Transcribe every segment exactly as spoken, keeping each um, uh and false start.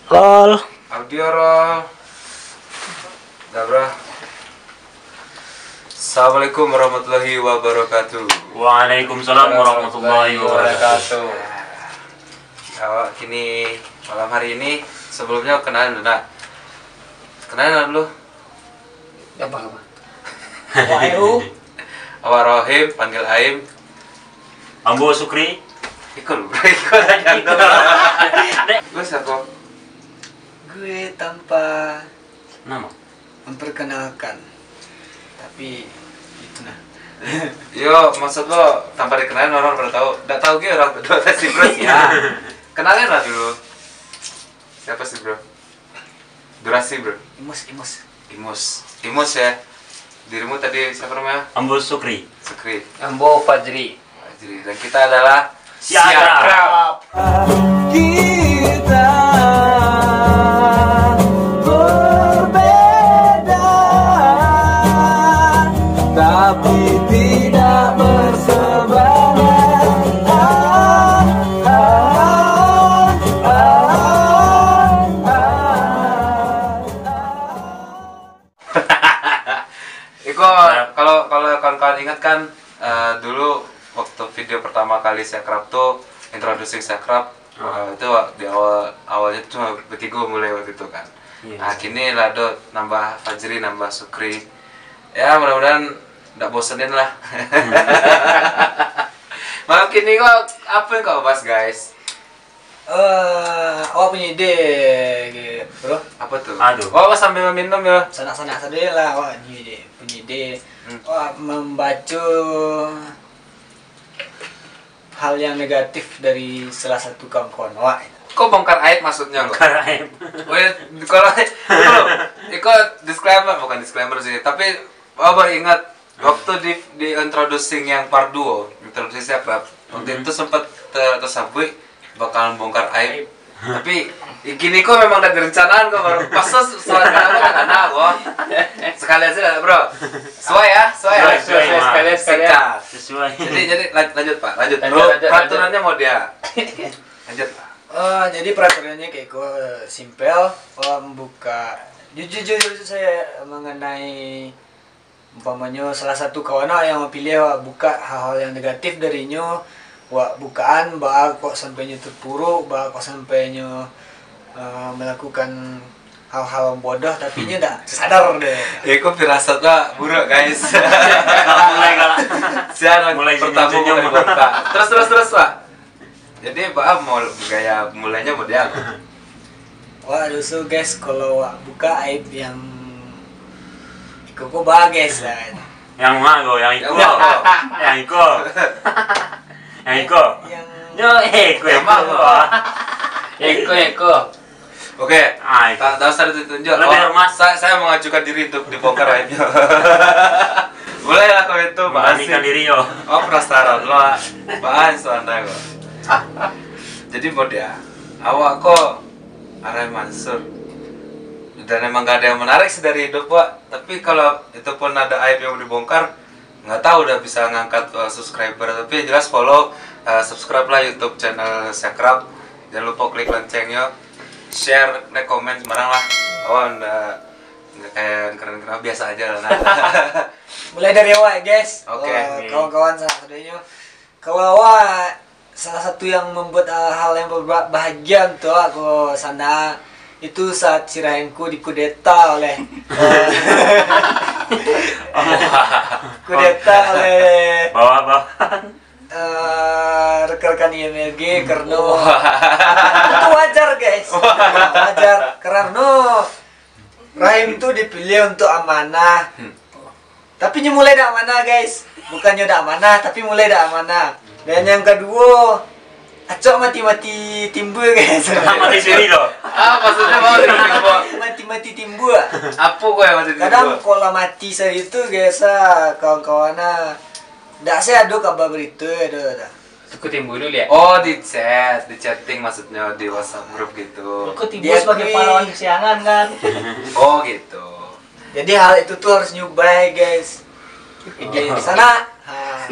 Roll. Audio roll. Dah, bro. Assalamualaikum warahmatullahi wabarakatuh. Waalaikumsalam warahmatullahi wabarakatuh. Awak kini, malam hari ini, sebelumnya kenalin dulu, nak. Kenalin dulu. Gampang, gampang. Awak Heru. Awak Rohim, panggil Aim. Ambo Sukri. Iko lu, iko lah jangan. Gue siapa? Gue tanpa Nama? Memperkenalkan. Tapi, itu nah. Yo, maksud lo, tanpa dikenalin orang pada tahu. Nggak tahu gitu orang berdua si bro sih. Ya. Kenalin lah dulu. Siapa sih, bro? Durasi, bro. Imus, Imus. Imus. Imus, ya. Dirimu tadi siapa namanya? Ambo Sukri. Sukri. Ambo Fajri. Fajri. Dan kita adalah Siakrab. Siakrab. Kita berbeda, tapi tidak berseberangan. Ah, ah, ah, ah, ah. Iko, kalau, kalau kawan-kawan ingat kan, eh, dulu waktu video pertama kali Siakrab tuh, introducing Siakrab, eh, itu wa-, di awal, awalnya tuh cuma bertiga mulai waktu itu kan. Iya. Nah, kini lah do nambah Fajri, nambah Sukri. Ya, mudah-mudahan ndak bosenin lah. Malam kini kok apa yang kau bahas, guys? Eh, awak punya ide, bro. Apa tuh? Aduh. Awak sambil meminum ya. Sanak-sanak saja lah, awak punya ide, punya ide. Hmm. Awak membaca hal yang negatif dari salah satu kawan-kawan awak. Kok bongkar aib maksudnya, kok? Bongkar aib. Oh ya, kalau itu, itu disclaimer, bukan disclaimer sih, tapi awak baru ingat, waktu di, di introducing yang part dua, introducing Siakrab, waktu itu sempat te-, tersabut bakalan bongkar aib. Aib. Tapi, i-, kini kok memang udah direncanakan kok, baru pas tu suara kenapa kena kok. Sekali aja lah, bro. Suai ya, suai ya. Suai, suai, suai, suai. Sekalian, sekalian. Sikat. Sesuai. Jadi, jadi lan-, lanjut, Pak, lanjut. Lanjut, lanjut, peraturannya lanjut. Mau dia. Lanjut, Pak. Eh, jadi peraturannya kayak gue simpel, eh, membuka, jujur, jujur, jujur saya mengenai umpamanyo salah satu kawan awak yang pilih awak buka hal-hal yang negatif darinyo, awak bukaan, baa kok sampainyo terpuruk, baa kok sampainyo, eh, melakukan hal-hal bodoh, tapi inyo dak sadar deh. Ya, kok firasat lah buruk, guys. Mulai galak. Siaran mulai pertama junjung-junjung mulai bongkar. Terus, terus, terus, Pak. Jadi, Baam mau gaya mulainya model. Wah, doso, guys, kalau wak buka aib yang iko ko ba, guys, lah. Yang ma ko? Yang iko? Yang ma ko? Yang iko? Yang iko? Yang Yo, eh, iko yang ma ko? Iko, iko. Oke, ah, itu. Tak, tak usah ditunjuk. Lebih hormat. Saya, saya mengajukan diri untuk dibongkar aibnya. Bolehlah kalau itu, Pak Asik. Memberanikan diri, yo. Oh, penasaran lo, ah. Pak Asik, anda kok. Jadi, mau dia, awak kok Arai Mansur. Dan emang gak ada yang menarik sih dari hidup, Pak. Tapi kalau itu pun ada aib yang mau dibongkar, nggak tahu udah bisa ngangkat, eh, subscriber. Tapi yang jelas follow, eh, subscribe lah YouTube channel Siakrab. Jangan lupa klik loncengnya, share, like, komen sembarang lah. Awan, eh, nggak kayak yang keren-keren, biasa aja lah, nah. Mulai dari awak, guys. Oke. Eh, kawan-kawan, salah satunya. Kalau awak salah satu yang membuat, eh, hal yang berba-, bahagia untuk aku sana, itu saat Sirahimku dikudeta oleh, eh, kudeta oleh, bawa-bawa, eh, rekan-rekan I M L G, karena itu wajar, guys. Wajar, karena Rahim tu dipilih untuk amanah. Hmm. Tapi nyo mulai dak amanah, guys. Bukannyo dak amanah, tapi mulai dak amanah. Dan yang kaduo, acok mati-mati timba, guys. Mati suri tu. Ah, maksudnya mau mati timba? Mati-mati timba. Apo kau yang mati timba? Kadang kalau mati sari tu, guys, ah, kawan-kawan, ah, dak se ado kabar berita, ado, ado. Suku Timbu dulu ya? Oh, di chat, di chatting maksudnya, di WhatsApp group gitu. Suku Timbu sebagai pahlawan kesiangan kan? Oh, gitu. Jadi hal itu tuh harus nyubai, guys. Ide sana. Ha.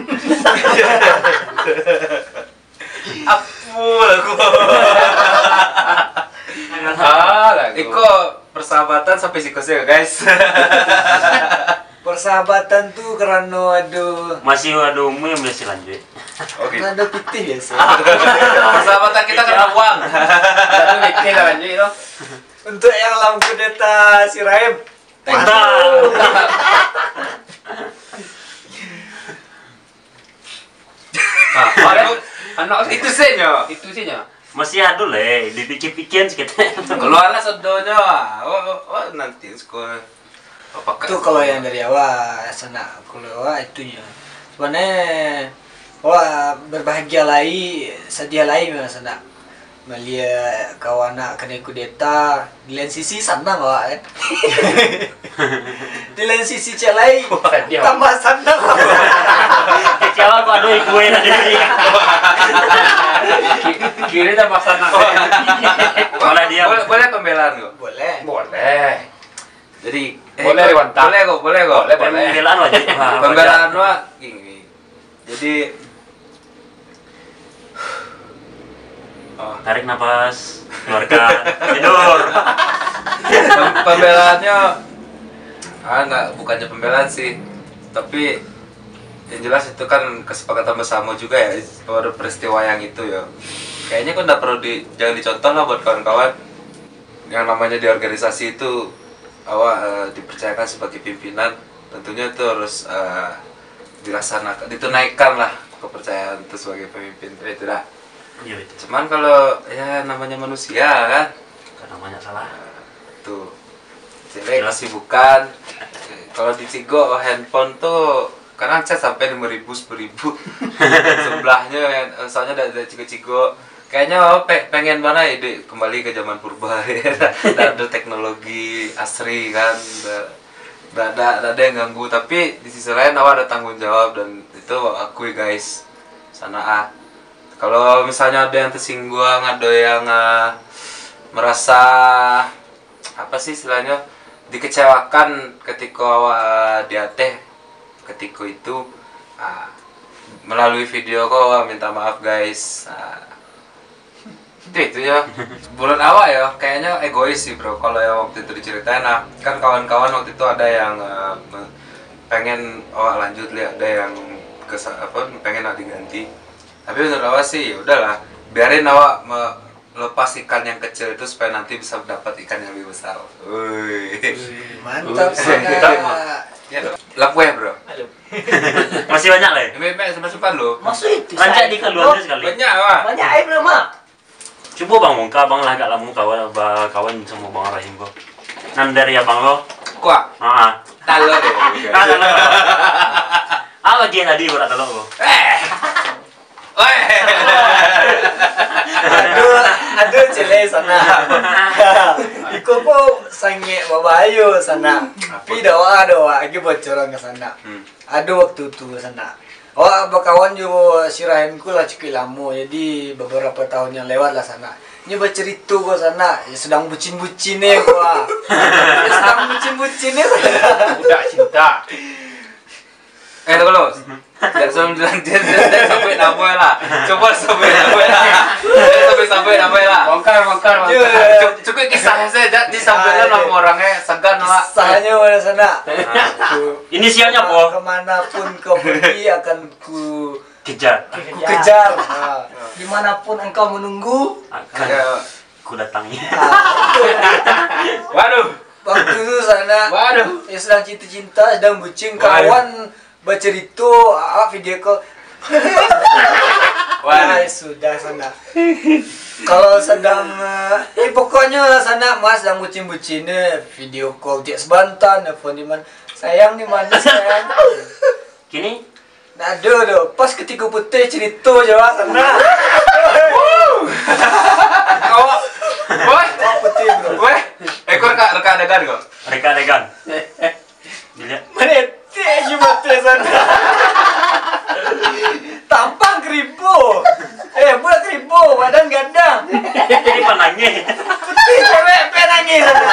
Apa lagu? Ha? Alah, iko persahabatan sampai siko sajo, guys. Persahabatan tu karano ado, masih ado umua yang masih lanjuik. Oke. Ado pitih biaso. Persahabatan kita karena uang. Ado pitih lah lanjuik tu. Untuk yang lam kudeta si Raim. Mantap. Ah, anak itu sajo. Itu sajo. Masih ado lah, eh, dipikir-pikir saketek. Kalualah sadonyo. Oh, oh, oh, nanti sekolah. Apa tu kalau yang dari awak, sanak, kalau awak itunyo. Sebenarnya, awak berbahagia lai, sadiah lai memang, sanak. Malihat kawan nak kanai kudeta, di lain sisi sanang awak kan. Di lain sisi cek lai, tambah sanang. Kecewa kok, aduh, ibu enak jadi. Ki-, kiri tambah sanang. Malah diam. Boleh, boleh pembelaan kok? Boleh. Boleh. Jadi, eh, boleh kok, boleh kok, boleh kok. Boleh, boleh. Pembelaan wajib. Pembelaan wak gini. Jadi, oh. Tarik napas, keluarkan, tidur. Pem-, pembelaannya, ah, nggak, bukannya pembelaan sih, tapi yang jelas itu kan kesepakatan bersama juga ya, pada peristiwa yang itu ya. Kayaknya kok nggak perlu di, jangan dicontoh lah buat kawan-kawan. Yang namanya di organisasi itu, awak, eh, dipercayakan sebagai pimpinan, tentunya itu harus, eh, dilaksanakan, ditunaikan lah kepercayaan itu sebagai pemimpin, eh, tidak. Iya, betul. Cuman kalau, ya, namanya manusia kan. Kadang banyak salah. Tuh. Jelek, jelas. Kesibukan. Kalau dicigok handphone tuh, kadang cas sampai lima ribu, sepuluh ribu. Sebelahnya, eh, soalnya ada, ada cigo-cigo. Kayaknya awak pe-, pengen banget, eh, dek, kembali ke zaman purba. Nggak ada teknologi asri kan, nggak, nggak ada, nggak ada yang ganggu. Tapi di sisi lain awak ada tanggung jawab dan itu awak akui, guys. Sana ah. Kalau misalnya ada yang tersinggung, ada yang, eh, merasa, apa sih istilahnya, dikecewakan ketika awak di ateh ketika itu, ah, melalui video ko awak minta maaf, guys. Ah, itu, itu ya. Bulan awak ya, kayaknya egois sih, bro. Kalau yang waktu itu diceritain, nah, kan kawan-kawan waktu itu ada yang, eh, me-, pengen awak lanjut, lihat ada yang kesa-, apa, pengen nak diganti. Tapi menurut awak sih, ya udahlah, biarin awak me-, lepas ikan yang kecil itu supaya nanti bisa dapat ikan yang lebih besar. Wih. Mantap, mantap. Sanak. Ya, dong. Lapueh, bro. Aduh. Masih banyak lah, ya? Mek, mek, sampai simpan lo. Maksud itu, rancak saya dikeluarkan sekali. Banyak, Mak. Banyak air belum, Mak? Cubo, Bang, bongkar, Bang lah agak lamo kawan, ba-, kawan samo Bang Rahim ko. Nan dari abang lo. Kuah? Haa. Talok deh. Ah, talok. Ah, lagi tadi ko tak talok ko. Eh. Oi. Aduh, aduh, cilek sanak. Iko ko sangaik babahayo sanak. Tapi dak wah, dak wah, lagi bocoran ka sanak. Hmm. Ado waktu tu sanak. Awak bakawan jo si Rahim ko lah cukuik lamo, jadi babarapo taun yang lewat lah sanak. Nyo bacarito ko sanak, yo sadang bucin-bucin e ko ah. Yo sadang bucin-bucin e ko. Budak cinta. Eh, tunggu dulu. Dak, sebelum dilanjut, dak, dak sabuik namo lah. Cubo sabuik namo lah. Dak sabuik-sabuik namo lah. Bongkar, bongkar, bongkar. Yo. Cu-, cukuik kisah sajo, dak disabuik lah namo orang e, sagan lah. Kisahnyo mano sanak? Ah. Inisialnya apo? Kemanapun kau pergi akan ku kejar. Ku kejar. Ha. Dimanapun engkau menunggu, akan ku datangi. Ha. Waduh. Waktu tu sanak, waduh, yang sedang cinta-cinta, sedang bucin, waduh, kawan bacarito, ah, video call. Waduh. Ai, sudah sanak. Kalau sedang, eh, eh, pokoknyo lah sanak, Mas, sedang bucin-bucin, eh, video call tiok sabanta, nelfon di mana. Sayang, di mana, sayang? Kini? Ndak ado doh. Pas katiko putuih carito jo awak sanak. Awak, weh. Awak putuih, bro. Weh. Eh, ko reka, reka adegan ko? Reka adegan. Dilihat. Meletek je mato sanak. Tampang keribo. Eh, buat keribo, badan gadang. Jadi panangih. Putuih cewek, pe nangih sanak.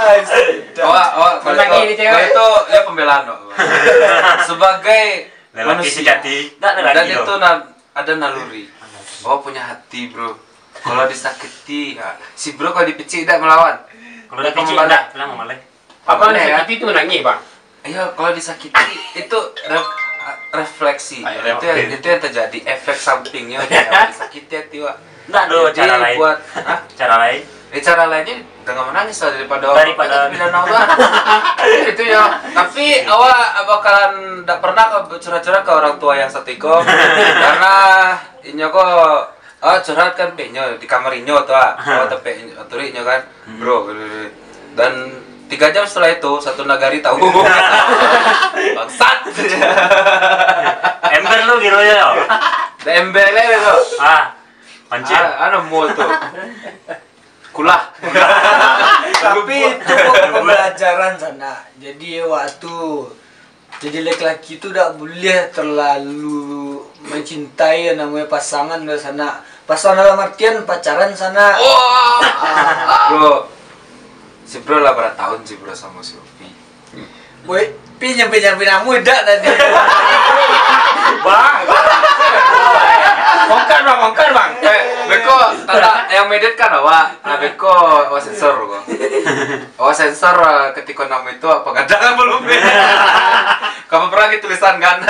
Ai, sudah. Awak, awak, kalau itu, kalau itu, ya, pembelaan, no. Sebagai lelaki manusia sejati. Ndak ada lagi, dan itu na-, ada naluri. Awak punya hati, bro. Kalau disakiti, ah, si bro kalau dipicik dak melawan. Kalau dipicik dak, bilang mamalai. Abang disakiti tu menangis, Bang? Iyo, kalau disakiti itu ref-, refleksi. Itu yang, itu yang terjadi, efek sampingnya. Kalau disakiti hati, Wak. Ndak ado cara lain. Buat, hah? Cara lain. Eh, cara lainnya dengan menangis lah daripada, daripada bilang Allah. Itu ya. Tapi awak bakalan ndak pernah ke curhat-curhat ke orang tua yang satu iko. Karena inyo ko, ah, curhat kan pek inyo di kamar inyo tu, ah. Awak tepek inyo, aturi inyo kan. Bro, dan tiga jam setelah itu, satu nagari tahu. Bangsat. Ember lu kiro ya? Ember lah itu. Ah, pancing. Ah, anu mall tu. Kulah. Tapi cukup pembelajaran sanak. Jadi waktu jadi laki-laki tu dak buliah terlalu mencintai yang namanya pasangan tu sanak. Pasangan dalam artian pacaran sanak. Wah. Ah. Bro, si bro lah berapa tahun si bro sama si Opi? Woi, pi nyampe-nyampe namu dak tadi. Bang. Bongkar, Bang, bongkar, Bang. Eh, beko, tanda yang medit kan awak. Ah, beko, awak sensor, beko. Awak sensor, eh, ketika nama itu apa gadang apa lumbe. Kamu pernah gitu tulisan kan?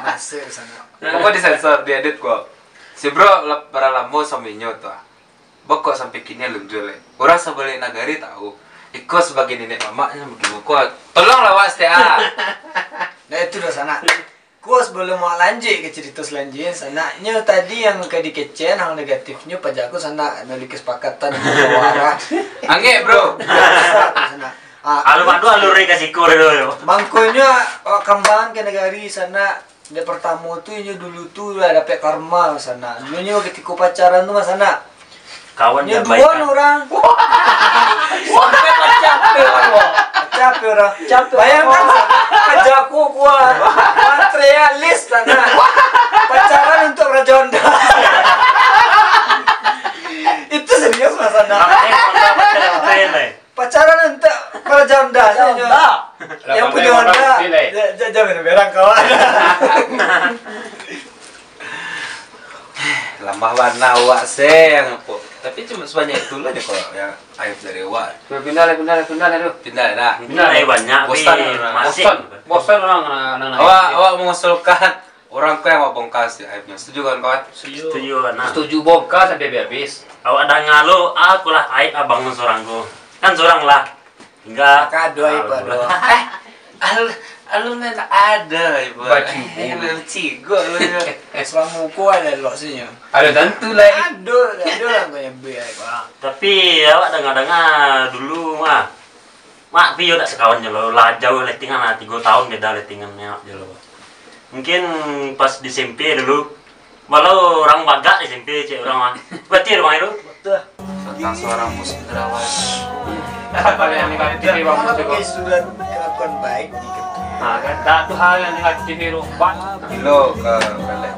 Masuk sana. Pokok disensor, diedit gua. Si bro, lap-, bara lamo saminyo tu, ah. Bokok sampai kini alun jual, eh. Orang sabalik nagari tahu. Iko sebagai nenek mamaknya begini kok. Tolonglah, Wak, setia. Nah, itu dah sana. Ko sebelum awak lanjuik ka carito salanjuiknyo, sanaknyo tadi yang ka dikecekan, hal negatifnyo, paja ko sanak, nalih kesepakatan jo wara. Angek, bro. Biaso tu sanak. Ah, alun ado alur ka siko dulu. Mangkonyo awak kambangan ka nagari sanak. Dek pertamo tu, inyo dulu tu lah dapek karma sanak. Dulunyo katiko pacaran tu mah sanak. Kawan nyo duo urang. Sampai capek urang. Capek urang. Capek. Bayangkan, urang. Paja ko kuat. Materialis sanak. Pacaran untuk Raja Honda. Itu serius, Mas Anda. Pacaran untuk Raja Honda. Raja Honda. Yang punyo Honda. Ja-, ja-, jangan berang kawan. Lamah bana awak se yang apo. Tapi cuma sebanyak itu lah je kalau yang aib dari awak. Pindah lah, pindah lah, pindah lah tu. Pindah lah. Pindah lah, banyak, bosan tapi urang. Masih. Bosan. Bosan urang, urang, urang. Awak, awak mengusulkan urang ko yang awak bongkar si aibnyo. Setuju kan, kawan? Setuju. Setuju, nah. Setuju bongkar sampai habis-habis. Awak danga lo, aku lah aib abang surang ko. Kan surang lah. Hingga. Maka ado aib, ado. Eh, alun, alun nan ado, Ibu. Bacigo. Eh, bacigo, Ibu. Selama uku ada lok sinyo. Ado tantu lah. Ado, ado lah banyak be aib, Bang. Tapi awak danga-danga dulu mah. Mak Pi yo dak sakawan jo lo, lah jauh lettingan lah, tigo tahun beda lettingan awak jo lo. Mungkin pas di S M P dulu, Walau urang bagak di S M P, cek urang mah. Berarti urang itu? Betul. Tentang seorang musik terawat. Hal yang negatif, Bang, kalau cukup. Pakai surat kelakuan baik di ketua. Nah, kan? Tak tu hal yang negatif, Bang. Gilo ke balik.